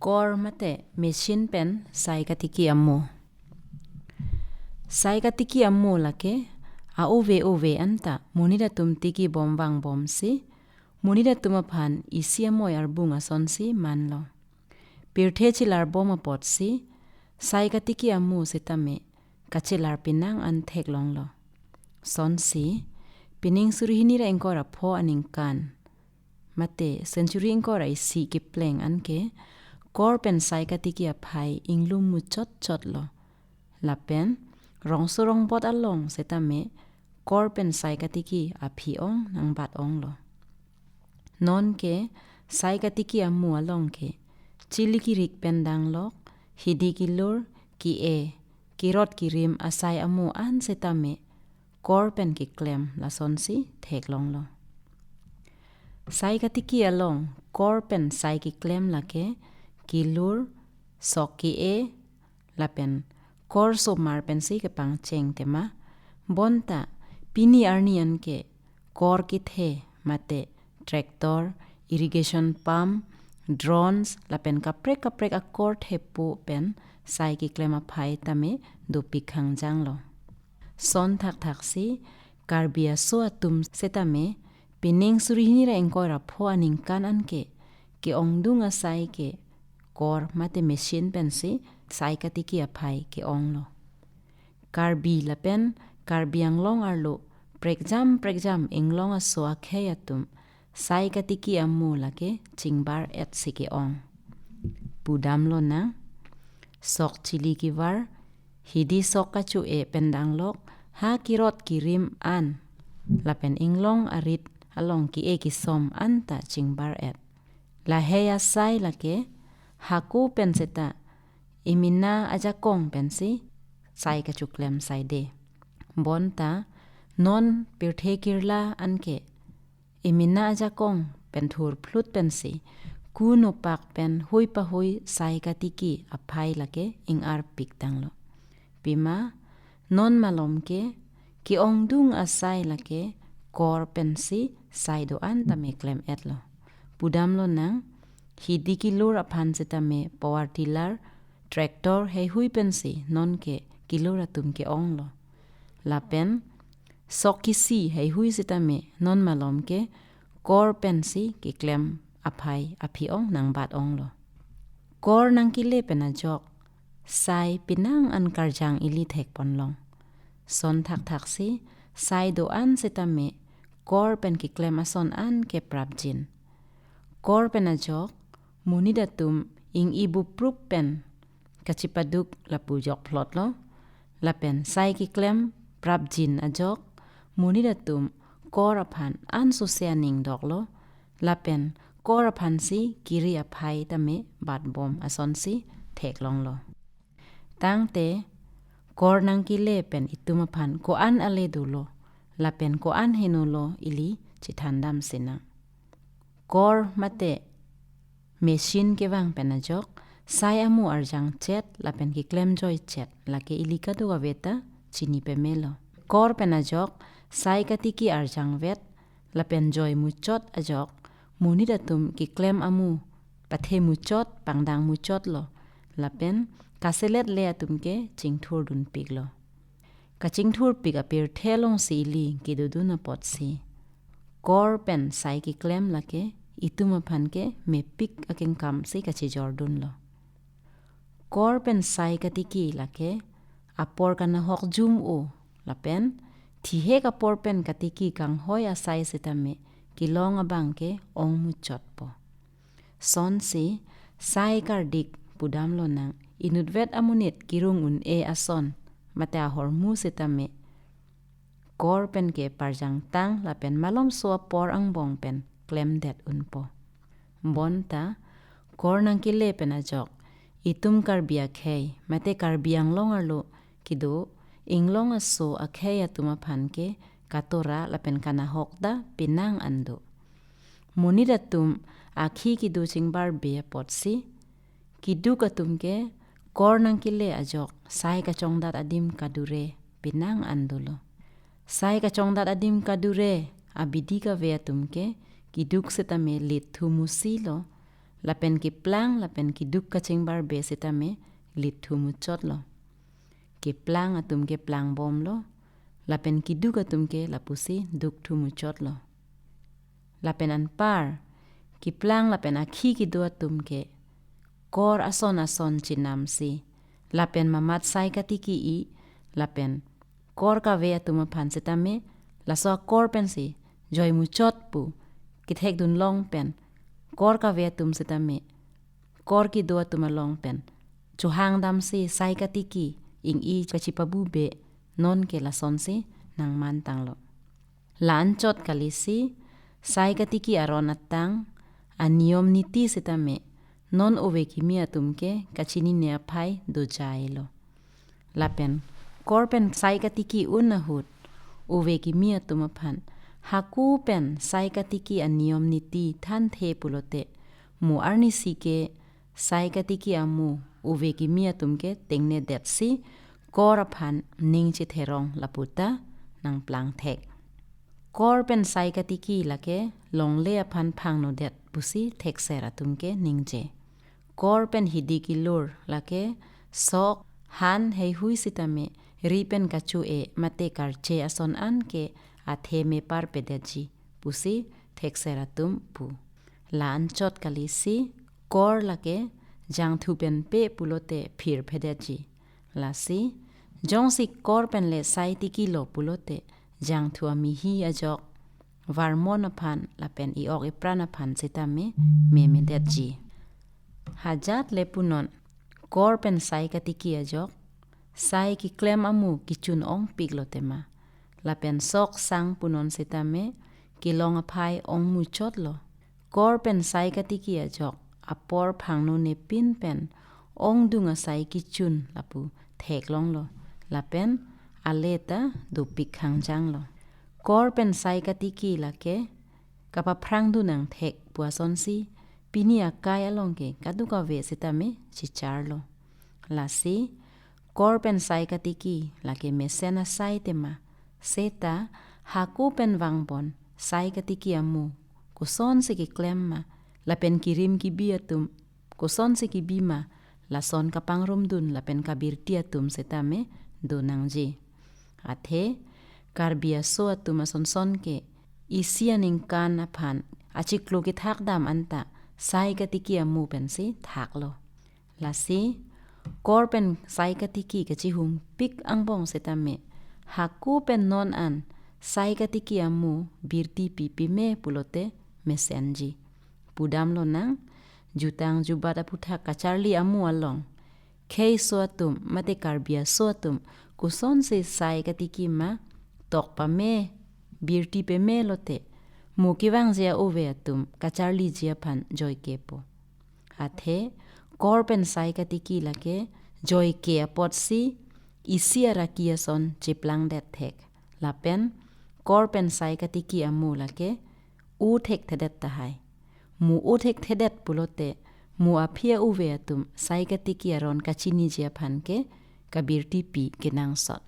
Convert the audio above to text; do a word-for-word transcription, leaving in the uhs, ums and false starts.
Kor mate machine pen sai katiki amo. Sai katiki amo lake a-ove ove anta monit atum tiki bom vangbomsi, monit atum aphan isi amoi arbung asonsi manlo. Pirthe chelar bom apotsi sai katiki amo sitame kachelar pinang an theklonglo. Sonsi, pining suri hini ra ingkoi ra pho aningkan mate century ingkoi ra isi kepleng anke kor pen sai katiki aphai inglum muchot chotlo. Lapen rongso rongbot along sitame kor pen sai katiki aphi ong nangbat onglo. Nonke sai katiki amo along ke chili kirik pen danglok, hidi kilur, ki-e, kirot kirim asai amo an sitame kor pen keklem lasonsi theklonglo. Sai katiki along kor pen sai keklem lake kilur, sok ki-e, lapen kor somar pensi kepangcheng tema. Bonta pini arni anke kor kethe mate tractor, irrigation pump, drones lapen kaprek kaprek akor thepo pen sai keklem aphai tame dopik hangjanglo. Son thakthaksi Karbi aso atum setame pining suri hini ra ingkoi ra pho aningkan anke ke-ongdung asai ke kor mate machine pensi sai katiki aphai ke-onglo. Karbi lapen Karbi Anglong arlo prekjam prekjam inglong aso akhei atum sai katiki amo lake chingbar etsi ke-ong. Pudamlo nang, sok chili kivar, hidi sok kacho-e pen danglok, ha kirot kirim an lapen inglong arit along ki-e kisom anta chingbar et. Lahei asai lake hako pen seta imina ajakong pensi sai kachoklem saide. Bonta non pirthe kirla anke imina ajakong pen thurphlut pensi kunopak pen hui pahui sai katiki aphai lake ingarpik tanglo. Pima non malom ke ke-ongdung asai lake kor pensi sai do-an tame klem etlo. Pudamlo nang, hidi kilur aphan sitame power tiller, tractor heihui pensi nonke kilur atum ke-onglo. Lapen sok kisi heihui sitame non malom ke kor pensi keklem aphai aphi ong nangbat onglo. Kor nangkele pen ajok sai pinang an karjang ili thekponlong. Son thakthaksi sai do-an sitame kor pen keklem ason an ke prapjin. Kor pen ajok monit atum ing-i buprup pen kachipaduk lapu jokphlotlo. Lapen sai keklem prapjin ajok monit atum kor aphan ansose aning doklo. Lapen kor aphansi kiri aphai tame batbom asonsi theklonglo. Tangte kor nangkele pen itum aphan ko-an ale dolo lapen ko-an henolo ili chethandam sinang. Kor mate machine kevang pen ajok sai amo arjang chet lapen keklem joi chet lake ili kadokave ta chini pemelo. Kor pen ajok sai katiki arjang vet lapen joi muchot ajok monit atum keklem amo pathe muchot pangdang muchotlo. Lapen kaselet le atum ke chingthur dunpiklo. Kachingthurpik apirthe alongsi ili kedodun apotsi kor pen sai keklem lake itum aphan ke mepik akengkam si kachejordunlo. Kor pen sai katiki lake apor kanahok jum-o lapen thihek apor pen katiki kanghoi asai sitame kelong abang ke ong muchotpo. Sonsi sai kardik pudamlo nang, inutvet amonit kirung un-e ason mate ahormu sitame kor pen ke parjang tang lapen malomso apor angbong pen klemdet unpo. Bonta kor nangkele pen ajok itum Karbi akhei mate Karbi Anglong arlo kedo inglong aso akhei atum aphan ke katora lapen kanahok ta pinang an do. Monit atum akhi kedo chingbarbe apotsi keduk atum ke kor nangkele ajok sai kachongdat adim kadure pinang an dolo. Sai kachongdat adim kadure abidi kave atum ke keduk sitame lit thu musilo. Lapen keplang lapen keduk kachingbarbe setame lit thu muchotlo. Keplang atum ke plang bomlo, lapen keduk atum ke lapusi duk thu muchotlo. Lapen anpar, keplang lapen akhi kedo atum ke kor ason ason chenamsi, lapen mamat sai katiki-i, lapen kor kave atum aphan setame, laso akor pensi joi muchot pu kethekdun long pen, kor kave atum setame, kor kedo atum along pen chohang damsi sai katiki ing-i kachipabube, non ke lasonsi nangmantanglo. La anchot kalisi, sai katiki aron atang, aniyom niti setame, non ove kimi atum ke kachinine aphai dojailo. Lapen kor pen sai katiki un ahut, ove kimi atum aphan hako pen sai katiki aniyom niti thanthe pulote, mo arnisi ke sai katiki amu ove kimi atum ke tengnedetsi kor aphan ning chetherong laputa nangplangthek. Kor pen sai katiki lake longle aphan phangnodet pusi thekser atum ke ningje. Kor pen hidi kelur lake sok, han, heihui setame ri pen kacho-e mate karche ason an ke athe meparpedetji pusi thekser atum pu. La anchot kalisi, kor lake jangthu pen pe pulote phirphedetji. Lasi, jongsi kor pen le sai tikilo pulote, jangthu amihi ajok, varmon aphan lapen i-ok ipran aphan setame memedetji. Hajat le punon, kor pen sai katiki ajok, sai keklem amu kechun ongpiklo tema. Lapen sok sang punon setame, kelong aphai ong muchotlo. Kor pen sai katiki ajok, apor phangnonepin pen ongdung asai kechun lapu theklonglo. Lapen ale ta dopik khangjanglo. Kor pen sai katiki lake kapaphrangdun nangthek pu asonsi, pini akai along ke kadokave setame chicharlo. Lasi, kor pen sai katiki lake mesen asai tema, seta hako pen vangbon sai katiki amu kosonsi keklem ma, lapen kirim kibi atum kosonsi kibi ma, lason kapangrumdun lapen kabirti atum setame donangji. Athe, Karbi aso atum asonson ke isi aningkan aphan achiklo kethak dam anta sai katiki amu pensi thaklo. Lasi, kor pen sai katiki kachihungpik angbong setame, hako pen non an sai katiki amu birti pi pime pulote mesenji. Pudamlonang, jutang jubat aputhak kacharli amu along, kheiso atum mate Karbi aso atum kosonsi sai katiki ma, tok pame, birti peme lote, mo kevangji a-ove atum kacharliji aphan joikepo. Athe, kor pen sai katiki lake joike apotsi isi araki ason cheplangdet thek. Lapen, kor pen sai katiki amu lake o thekthedet tahai. Mo o thekthedet pulote, mo aphi a-ove atum sai katiki aron kachiniji aphan ke kabirti pi kenangsot.